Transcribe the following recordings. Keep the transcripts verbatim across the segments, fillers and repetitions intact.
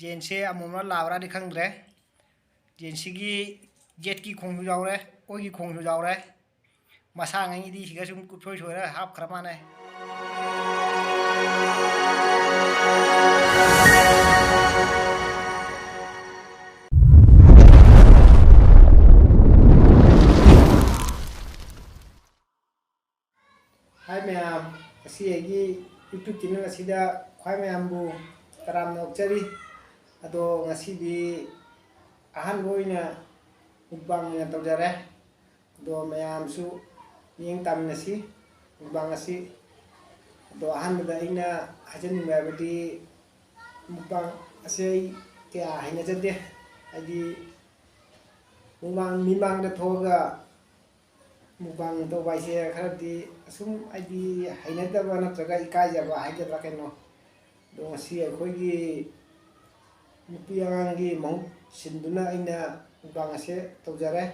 ꯌꯦꯟꯁꯦ ꯑꯃꯣꯝꯂ ꯂꯥꯕ꯭ꯔꯥꯗꯤ ꯈꯪꯗ꯭ꯔꯦ꯫ ꯌꯦꯟꯁꯤꯒꯤ ꯌꯦꯠꯀꯤ ꯈꯣꯡꯁꯨ ꯌꯥꯎꯔꯦ, ꯑꯣꯏꯒꯤ ꯈꯣꯡꯁꯨ ꯌꯥꯎꯔꯦ꯫ ꯃꯁꯥꯉꯩꯗꯤ ꯁꯤꯒ ꯁꯨꯝ ꯀꯨꯞꯁꯣꯏ ꯁꯣꯏꯔ ꯍꯥꯞꯈ꯭ꯔ ꯃꯥꯜꯂꯦ꯫ ꯍꯥꯏ ꯃꯌꯥꯝ, ꯉꯁꯤ ꯑꯩꯒꯤ YouTube channel ꯑꯁꯤꯗ ꯈ꯭ꯋꯥꯏ ꯃꯌꯥꯝꯕꯨ ꯇꯔꯥꯝꯅ ꯑꯣꯛꯆꯔꯤ꯫ ꯑꯗꯣ ꯉꯁꯤꯗꯤ ꯑꯍꯥꯟꯕ ꯑꯣꯏꯅ mukbang ꯑꯣꯏꯅ ꯇꯧꯖꯔꯦ꯫ ꯑꯗꯣ ꯃꯌꯥꯝꯁꯨ ꯃꯤꯠꯌꯦꯡ ꯇꯥꯃꯤꯟꯅꯁꯤ mukbang ꯑꯁꯤ꯫ ꯑꯗꯣ ꯑꯍꯥꯟꯕꯗ ꯑꯩꯅ ꯍꯥꯏꯖꯅꯤꯡꯕ ꯍꯥꯏꯕꯗꯤ, mukbang ꯑꯁꯦ ꯑꯩ ꯀꯌꯥ ꯍꯩꯅꯖꯗꯦ꯫ ꯍꯥꯏꯗꯤ mukbang ꯃꯤꯃꯥꯡꯗ ꯊꯣꯛꯑꯒ mukbang ꯇꯧꯕ ꯍꯥꯏꯁꯦ ꯈꯔꯗꯤ ꯑꯁꯨꯝ ꯍꯥꯏꯗꯤ ꯍꯩꯅꯗꯕ ꯅꯠꯇ꯭ꯔꯒ ꯏꯀꯥꯏꯖꯕ ꯍꯥꯏꯒꯗ꯭ꯔꯥ ꯀꯩꯅꯣ꯫ ꯑꯗꯣ ꯉꯁꯤ ꯑꯩꯈꯣꯏꯒꯤ ꯅꯨꯄꯤ ꯑꯉꯥꯡꯒꯤ ꯃꯍꯨꯠ ꯁꯤꯟꯗꯨꯅ ꯑꯩꯅ mukbang ꯑꯁꯦ ꯇꯧꯖꯔꯦ꯫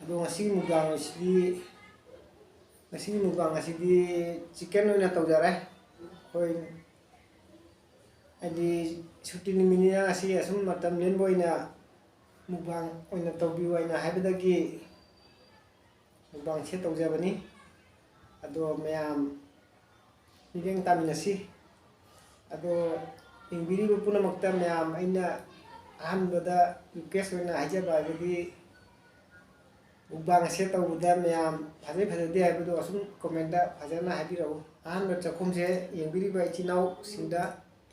ꯑꯗꯣ ꯉꯁꯤꯒꯤ mukbang ꯑꯁꯤꯗꯤ, ꯉꯁꯤꯒꯤ mukbang ꯑꯁꯤꯗꯤ chicken ꯑꯣꯏꯅ ꯇꯧꯖꯔꯦ꯫ ꯑꯩꯈꯣꯏ ꯍꯥꯏꯗꯤ ꯁꯨꯇꯤ ꯅꯨꯃꯤꯠꯅꯤꯅ ꯉꯁꯤ ꯑꯁꯨꯝ ꯃꯇꯝ ꯂꯦꯟꯕ ꯑꯣꯏꯅ mukbang ꯑꯣꯏꯅ ꯇꯧꯕꯤꯌꯨ ꯍꯥꯏꯅ ꯍꯥꯏꯕꯗꯒꯤ mukbang ꯁꯦ ꯇꯧꯖꯕꯅꯤ꯫ ꯑꯗꯣ ꯃꯌꯥꯝ ꯃꯤꯠꯌꯦꯡ ꯇꯥꯃꯤꯟꯅꯁꯤ꯫ ꯑꯗꯣ ꯌꯦꯡꯕꯤꯔꯤꯕ ꯄꯨꯝꯅꯃꯛꯇ ꯃꯌꯥꯝ ꯑꯩꯅ ꯑꯍꯥꯟꯕꯗ request ꯑꯣꯏꯅ ꯍꯥꯏꯖꯕ ꯍꯥꯏꯕꯗꯤ, mukbang ꯑꯁꯦ ꯇꯧꯕꯗ ꯃꯌꯥꯝ ꯐꯖꯩ ꯐꯖꯗꯦ ꯍꯥꯏꯕꯗꯣ ꯑꯁꯨꯝ comment ꯇ ꯐꯖꯅ ꯍꯥꯏꯕꯤꯔꯛꯎ꯫ ꯑꯍꯥꯟꯕ ꯆꯥꯛꯈꯨꯝꯁꯦ ꯌꯦꯡꯕꯤꯔꯤꯕ ꯏꯆꯤꯟ ꯏꯅꯥꯎꯁꯤꯡꯗ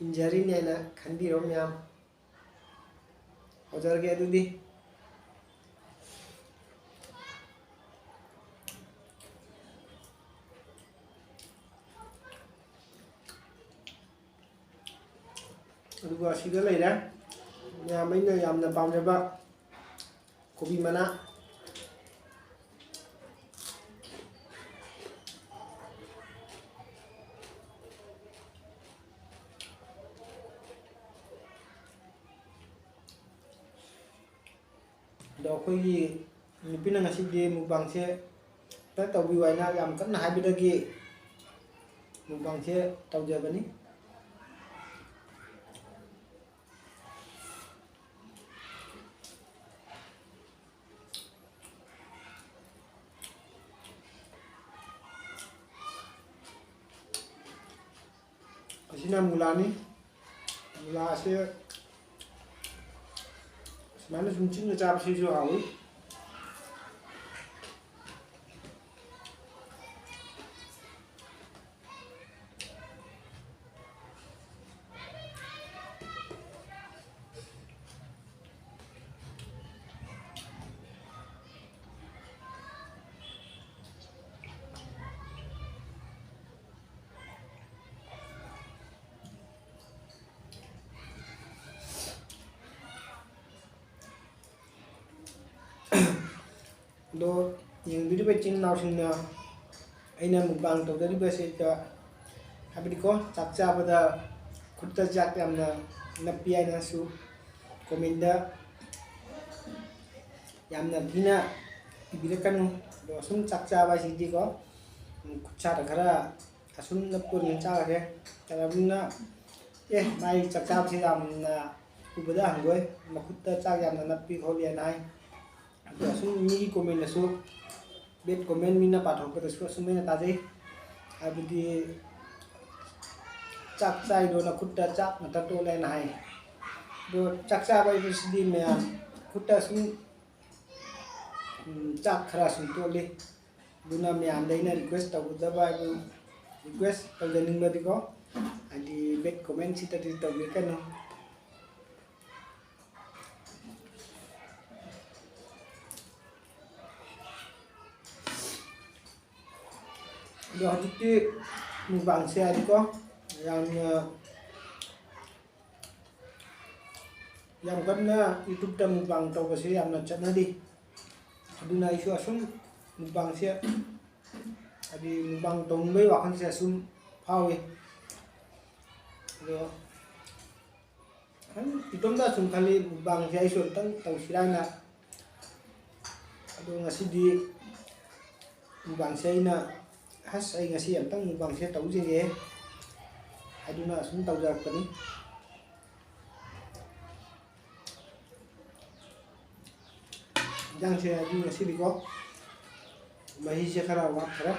ꯏꯟꯖꯔꯤꯅꯦꯅ ꯈꯟꯕꯤꯔꯣ ꯃꯌꯥꯝ꯫ ꯍꯧꯖꯔꯒꯦ ꯑꯗꯨꯗꯤ꯫ ꯑꯗꯨꯒ ꯑꯁꯤꯗ ꯂꯩꯔꯦ ꯃꯌꯥꯝ ꯑꯩꯅ ꯌꯥꯝꯅ ꯄꯥꯝꯖꯕ ꯀꯣꯕꯤ ꯃꯅꯥ꯫ ꯑꯗꯣ ꯑꯩꯈꯣꯏꯒꯤ ꯅꯨꯄꯤꯅ ꯉꯁꯤꯗꯤ mukbang ꯁꯦ ꯑꯝꯇ ꯇꯧꯕꯤꯌꯨ ꯍꯥꯏꯅ ꯌꯥꯝ ꯀꯟꯅ ꯍꯥꯏꯕꯗꯒꯤ mukbang ꯁꯦ ꯇꯧꯖꯕꯅꯤ꯫ ꯁꯤꯅ ꯃꯨꯂꯥꯅꯤ꯫ ꯃꯨꯂꯥꯁꯦ ꯁꯨꯃꯥꯏꯅ ꯁꯨꯝ ꯆꯤꯡꯗ ꯆꯥꯕꯁꯤꯁꯨ ꯍꯥꯎꯏ꯫ ꯑꯗꯣ ꯌꯦꯡꯕꯤꯔꯤꯕ ꯏꯆꯤꯟ ꯏꯅꯥꯎꯁꯤꯡꯅ ꯑꯩꯅ mukbang ꯇꯧꯖꯔꯤꯕꯁꯤꯗ, ꯍꯥꯏꯕꯗꯤꯀꯣ, ꯆꯥꯛ ꯆꯥꯕꯗ ꯈꯨꯠꯇ ꯆꯥꯛ ꯌꯥꯝꯅ ꯅꯞꯄꯤ ꯍꯥꯏꯅꯁꯨ comment ꯌꯥꯝꯅ ꯊꯤꯅ ꯏꯕꯤꯔꯛꯀꯅꯨ꯫ ꯑꯗꯣ ꯑꯁꯨꯝ ꯆꯥꯛ ꯆꯥꯕ ꯍꯥꯏꯁꯤꯗꯤꯀꯣ, ꯈꯨꯠꯁꯥꯗ ꯈꯔ ꯑꯁꯨꯝ ꯅꯞꯄ ꯑꯣꯏꯅ ꯆꯥꯈ꯭ꯔꯦ꯫ ꯀꯅꯥꯒꯨꯝꯅ, "ꯑꯦ, ꯃꯥꯏ ꯆꯥꯛ ꯆꯥꯕꯁꯦ ꯌꯥꯝꯅ ꯎꯕꯗ ꯍꯪꯒꯣꯏ, ꯃꯈꯨꯠꯇ ꯆꯥꯛ ꯌꯥꯝꯅ ꯅꯞꯄꯤ ꯈꯣꯠꯂꯤ" ꯍꯥꯏꯅ ꯍꯥꯏ꯫ ꯑꯗꯣ ꯑꯁꯨꯝ ꯃꯤꯒꯤ commentꯗꯁꯨ bad comment ꯃꯤꯅ ꯄꯥꯊꯣꯛꯄꯗꯁꯨ ꯑꯁꯨꯝ ꯑꯩꯅ ꯇꯥꯖꯩ, ꯍꯥꯏꯕꯗꯤ, "ꯆꯥꯛ ꯆꯥꯏꯗꯣ ꯅꯈꯨꯠꯇ ꯆꯥꯛ ꯉꯥꯛꯇ ꯇꯣꯠꯂꯦꯅ" ꯍꯥꯏ꯫ ꯑꯗꯣ ꯆꯥꯛ ꯆꯥꯕ ꯍꯥꯏꯕꯁꯤꯗꯤ ꯃꯌꯥꯝ ꯈꯨꯠꯇ ꯁꯨꯝ, ꯎꯝ, ꯆꯥꯛ ꯈꯔ ꯁꯨꯝ ꯇꯣꯠꯂꯤ꯫ ꯑꯗꯨꯅ ꯃꯌꯥꯝꯗ ꯑꯩꯅ request ꯇꯧꯒꯗꯕ ꯍꯥꯏꯕꯨ, request ꯇꯧꯖꯅꯤꯡꯕꯗꯤꯀꯣ, ꯍꯥꯏꯗꯤ bad commentꯁꯤꯗꯗꯤ ꯇꯧꯕꯤꯔꯛꯀꯅꯨ꯫ ꯑꯗꯣ ꯍꯧꯖꯤꯛꯇꯤ mukbangꯁꯦ ꯍꯥꯏꯗꯤꯀꯣ, ꯌꯥꯝꯅ, ꯌꯥꯝ ꯀꯟꯅ YouTubeꯇ mukbang ꯇꯧꯕꯁꯦ ꯌꯥꯝꯅ ꯆꯠꯅꯔꯤ꯫ ꯑꯗꯨꯅ ꯑꯩꯁꯨ ꯑꯁꯨꯝ mukbangꯁꯦ, ꯍꯥꯏꯗꯤ mukbang ꯇꯧꯅꯤꯡꯕꯒꯤ ꯋꯥꯈꯜꯁꯦ ꯑꯁꯨꯝ ꯐꯥꯎꯏ꯫ ꯑꯗꯣ ꯏꯇꯣꯝꯇ ꯑꯁꯨꯝ ꯈꯜꯂꯤ, mukbangꯁꯦ ꯑꯩꯁꯨ ꯑꯝꯇꯪ ꯇꯧꯁꯤꯔꯥ ꯍꯥꯏꯅ꯫ ꯑꯗꯣ ꯉꯁꯤꯗꯤ mukbangꯁꯦ ꯑꯩꯅ, "ꯑꯁ, ꯑꯩ ꯉꯁꯤ ꯑꯝꯇꯪ mukbangꯁꯦ ꯇꯧꯖꯒꯦ" ꯍꯥꯏꯗꯨꯅ ꯑꯁꯨꯝ ꯇꯧꯖꯔꯛꯄꯅꯤ꯫ ꯏꯟꯖꯥꯡꯁꯦ ꯍꯥꯏꯗꯤ ꯉꯁꯤꯗꯤꯀꯣ, ꯃꯍꯤꯁꯦ ꯈꯔ ꯋꯥꯠꯈ꯭ꯔꯦ,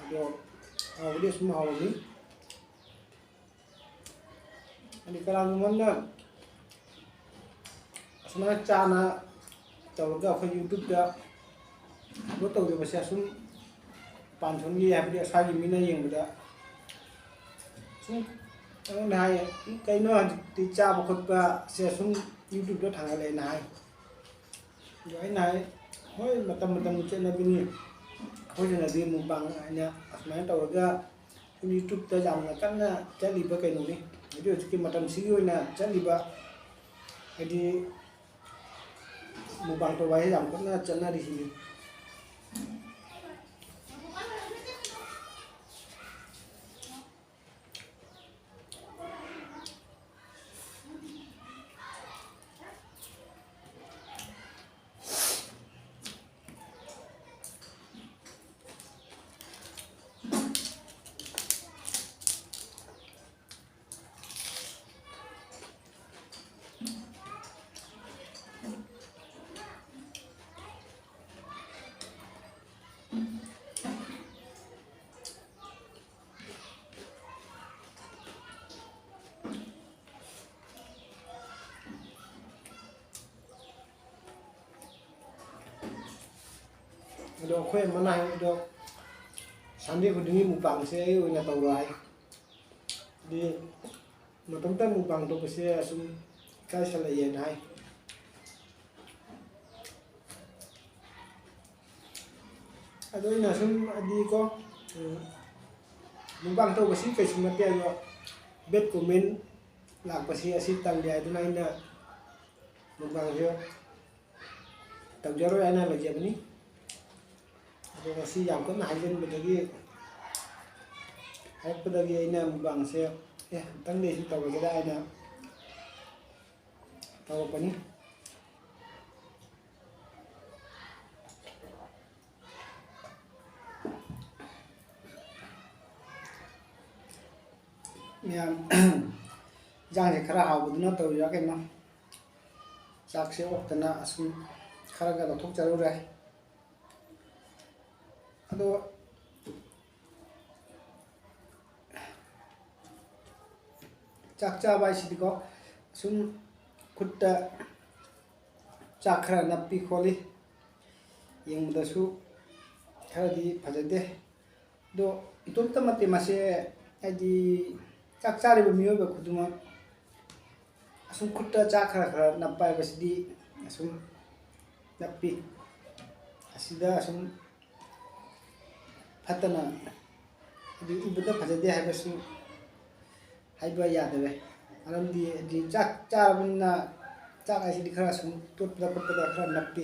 ꯑꯗꯣ ꯍꯥꯎꯕꯗꯤ ꯑꯁꯨꯝ ꯍꯥꯎꯔꯝꯃꯤ꯫ ꯍꯥꯏꯗꯤ ꯀꯅꯥꯒꯨꯝꯕ ꯑꯃꯅ ꯑꯁꯨꯃꯥꯏꯅ ꯆꯥꯅ ꯇꯧꯔꯒ ꯑꯩꯈꯣꯏ YouTube-ꯇ upload ꯇꯧꯖꯕꯁꯦ ꯑꯁꯨꯝ ꯃꯄꯥꯟ ꯊꯣꯡꯒꯤ ꯍꯥꯏꯕꯗꯤ ꯑꯁ꯭ꯋꯥꯏꯒꯤ ꯃꯤꯅ ꯌꯦꯡꯕꯗ ꯁꯨꯝ ꯑꯩꯉꯣꯟꯗ ꯍꯥꯏ, "ꯀꯩꯅꯣ ꯍꯧꯖꯤꯛꯇꯤ ꯆꯥꯕ ꯈꯣꯠꯄꯁꯦ ꯁꯨꯝ YouTube-ꯇ ꯊꯥꯡꯒꯠꯂꯛꯑꯦꯅ" ꯍꯥꯏ꯫ ꯑꯗꯣ ꯑꯩꯅ ꯍꯥꯏ, "ꯍꯣꯏ, ꯃꯇꯝ ꯃꯇꯝꯒꯤ ꯆꯠꯅꯕꯤꯅꯤ꯫ ꯑꯩꯈꯣꯏ ꯁꯤꯗꯗꯤ mukbang ꯍꯥꯏꯅ ꯑꯁꯨꯃꯥꯏꯅ ꯇꯧꯔꯒ ꯁꯨꯝ YouTube-ꯇ ꯌꯥꯝꯅ ꯀꯟꯅ ꯆꯠꯂꯤꯕ ꯀꯩꯅꯣꯅꯤ꯫ ꯍꯧꯖꯤꯛ ꯍꯧꯖꯤꯛꯀꯤ ꯃꯇꯝꯁꯤꯒꯤ ꯑꯣꯏꯅ ꯆꯠꯂꯤꯕ ꯍꯥꯏꯗꯤ mukbang ꯇꯧꯕ ꯍꯥꯏꯁꯦ ꯌꯥꯝ ꯀꯟꯅ ꯆꯠꯅꯔꯤꯁꯤꯅꯤ"꯫ ꯑꯗꯣ ꯑꯩꯈꯣꯏ ꯑꯃꯅ ꯍꯥꯏꯕꯗꯣ, "Sunday ꯈꯨꯗꯤꯡꯒꯤ mukbang-ꯁꯦ ꯑꯩ ꯑꯣꯏꯅ ꯇꯧꯔꯣ" ꯍꯥꯏ꯫ ꯍꯥꯏꯗꯤ ꯃꯇꯣꯝꯇ mukbang ꯇꯧꯕꯁꯦ ꯑꯁꯨꯝ ꯏꯀꯥꯏꯁꯜꯂꯛꯑꯦꯅ ꯍꯥꯏ꯫ ꯑꯗꯣ ꯑꯩꯅ ꯁꯨꯝ ꯍꯥꯏꯗꯤꯀꯣ, ꯎꯝ, mukbang ꯇꯧꯕꯁꯤ ꯀꯩꯁꯨ ꯅꯠꯇꯦ, ꯑꯗꯣ bad comment ꯂꯥꯛꯄꯁꯤ ꯑꯁꯤ ꯇꯜꯂꯦ ꯍꯥꯏꯗꯨꯅ ꯑꯩꯅ mukbang-ꯁꯦ ꯇꯧꯖꯔꯣꯏ ꯍꯥꯏꯅ ꯂꯩꯖꯕꯅꯤ꯫ ꯑꯗꯣ ꯉꯁꯤ ꯌꯥꯝ ꯀꯟꯅ ꯍꯥꯏꯖꯤꯟꯕꯗꯒꯤ, ꯍꯥꯏꯔꯛꯄꯗꯒꯤ ꯑꯩꯅ mukbang-ꯁꯦ, "ꯑꯦ, ꯑꯝꯇꯪꯗꯤ ꯑꯩꯁꯨ ꯇꯧꯔꯒꯦꯗ" ꯍꯥꯏꯅ ꯇꯧꯔꯛꯄꯅꯤ꯫ ꯃꯌꯥꯝ, ꯏꯟꯖꯥꯡꯁꯦ ꯈꯔ ꯍꯥꯎꯕꯗꯨꯅ ꯇꯧꯔꯤꯔꯥ ꯀꯩꯅꯣ, ꯆꯥꯛꯁꯦ ꯑꯣꯛꯇꯅ ꯑꯁꯨꯝ ꯈꯔꯒ ꯂꯧꯊꯣꯛꯆꯔꯨꯔꯦ꯫ ꯑꯗꯣ ꯆꯥꯛ ꯆꯥꯕ ꯍꯥꯏꯁꯤꯗꯤꯀꯣ, ꯁꯨꯝ ꯈꯨꯠꯇ ꯆꯥꯛ ꯈꯔ ꯅꯞꯄꯤ ꯈꯣꯠꯂꯤ, ꯌꯦꯡꯕꯗꯁꯨ ꯈꯔꯗꯤ ꯐꯖꯗꯦ꯫ ꯑꯗꯣ ꯏꯇꯣꯝꯇꯃꯛꯇꯤ ꯃꯁꯦ, ꯍꯥꯏꯗꯤ ꯆꯥꯛ ꯆꯥꯔꯤꯕ ꯃꯤꯑꯣꯏꯕ ꯈꯨꯗꯤꯡꯃꯛ ꯑꯁꯨꯝ ꯈꯨꯠꯇ ꯆꯥꯛ ꯈꯔ ꯈꯔ ꯅꯞꯄ ꯍꯥꯏꯕꯁꯤꯗꯤ ꯑꯁꯨꯝ ꯅꯞꯄꯤ꯫ ꯑꯁꯤꯗ ꯑꯁꯨꯝ ꯐꯠꯇꯅ, ꯍꯥꯏꯗꯤ ꯎꯕꯗ ꯐꯖꯗꯦ ꯍꯥꯏꯕꯁꯨ ꯍꯥꯏꯕ ꯌꯥꯗꯔꯦ꯫ ꯃꯔꯝꯗꯤ ꯍꯥꯏꯗꯤ ꯆꯥꯛ ꯆꯥꯔꯕꯅꯤꯅ ꯆꯥꯛ ꯍꯥꯏꯁꯤꯗꯤ ꯈꯔ ꯁꯨꯝ ꯇꯣꯠꯄꯗ ꯈꯣꯠꯄꯗ ꯈꯔ ꯅꯞꯄꯤ꯫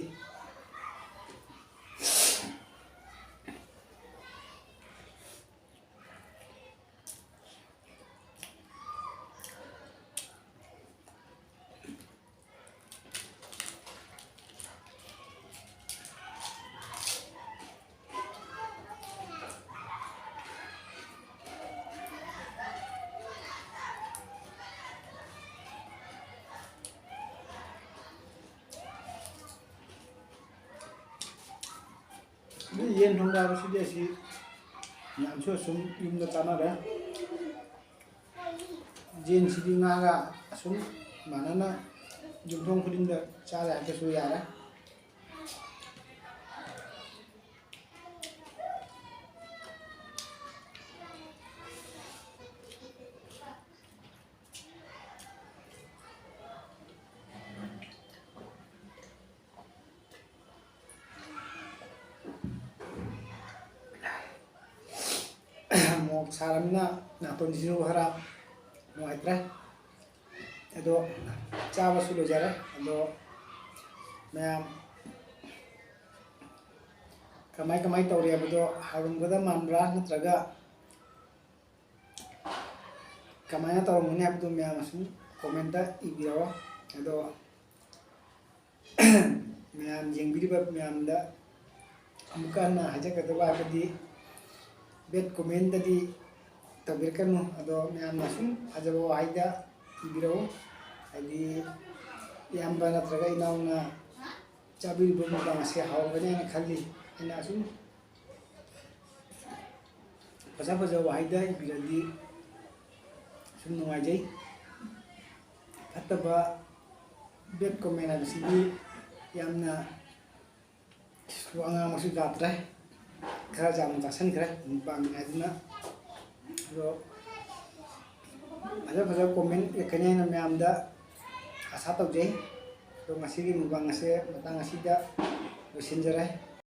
ꯑꯗꯨ ꯌꯦꯟ ꯊꯣꯡꯕ ꯍꯥꯏꯕꯁꯤꯗꯤ ꯑꯁꯤ ꯃꯌꯥꯝꯁꯨ ꯑꯁꯨꯝ ꯌꯨꯝꯗ ꯆꯥꯅꯔꯦ꯫ ꯌꯦꯟꯁꯤꯗꯤ ꯉꯥꯒ ꯑꯁꯨꯝ ꯃꯥꯟꯅꯅ ꯌꯨꯝꯊꯣꯡ ꯈꯨꯗꯤꯡꯗ ꯆꯥꯔꯦ ꯍꯥꯏꯕꯁꯨ ꯌꯥꯔꯦ꯫ ꯃꯣꯔꯣꯛ ꯁꯥꯔꯕꯅꯤꯅ ꯅꯥꯇꯣꯟꯁꯤꯁꯨ ꯈꯔ ꯅꯨꯡꯉꯥꯏꯇ꯭ꯔꯦ꯫ ꯑꯗꯣ ꯆꯥꯕꯁꯨ ꯂꯣꯏꯖꯔꯦ꯫ ꯑꯗꯣ ꯃꯌꯥꯝ ꯀꯃꯥꯏ ꯀꯃꯥꯏ ꯇꯧꯔꯤ ꯍꯥꯏꯕꯗꯣ ꯍꯥꯎꯔꯝꯒꯗꯕ ꯃꯥꯟꯕ꯭ꯔꯥ, ꯅꯠꯇ꯭ꯔꯒ ꯀꯃꯥꯏꯅ ꯇꯧꯔꯝꯒꯅꯤ ꯍꯥꯏꯕꯗꯨ ꯃꯌꯥꯝꯅ ꯁꯨꯝ comment ꯏꯕꯤꯔꯛꯑꯣ꯫ ꯑꯗꯣ ꯃꯌꯥꯝ ꯌꯦꯡꯕꯤꯔꯤꯕ ꯃꯌꯥꯝꯗ ꯑꯃꯨꯛꯀ ꯍꯟꯅ ꯍꯥꯏꯖꯒꯗꯕ ꯍꯥꯏꯕꯗꯤ, bad commentꯗꯤ ꯇꯧꯕꯤꯔꯛꯀꯅꯨ꯫ ꯑꯗꯣ ꯃꯌꯥꯝꯅ ꯁꯨꯝ ꯐꯖꯕ ꯋꯥꯍꯩꯗ ꯏꯕꯤꯔꯛꯎ꯫ ꯍꯥꯏꯗꯤ ꯏꯌꯥꯝꯕ ꯅꯠꯇ꯭ꯔꯒ ꯏꯅꯥꯎꯅ ꯆꯥꯕꯤꯔꯤꯕ ꯃꯨꯛꯕꯥꯡ ꯑꯁꯤ ꯍꯥꯎꯔꯝꯒꯅꯤ ꯍꯥꯏꯅ ꯈꯜꯂꯤ꯫ ꯑꯩꯅ ꯑꯁꯨꯝ ꯐꯖ ꯐꯖꯕ ꯋꯥꯍꯩꯗ ꯏꯕꯤꯔꯗꯤ ꯁꯨꯝ ꯅꯨꯡꯉꯥꯏꯖꯩ꯫ ꯐꯠꯇꯕ bad comment ꯍꯥꯏꯕꯁꯤꯗꯤ ꯌꯥꯝꯅ ꯋꯥ ꯉꯥꯡꯕꯁꯨ ꯌꯥꯗ꯭ꯔꯦ, ꯈꯔ ꯌꯥꯝꯅ ꯇꯥꯁꯟꯈ꯭ꯔꯦ ꯃꯨꯛꯕꯥꯡ ꯍꯥꯏꯗꯨꯅ꯫ ꯑꯗꯣ ꯐꯖ ꯐꯖꯕ comment ꯂꯥꯛꯀꯅꯤ ꯍꯥꯏꯅ ꯃꯌꯥꯝꯗ ꯑꯁꯥ ꯇꯧꯖꯩ꯫ ꯑꯗꯣ ꯉꯁꯤꯒꯤ ꯃꯨꯛꯕꯥꯡ ꯑꯁꯦ ꯃꯇꯥꯡ ꯑꯁꯤꯗ ꯂꯣꯏꯁꯤꯟꯖꯔꯦ꯫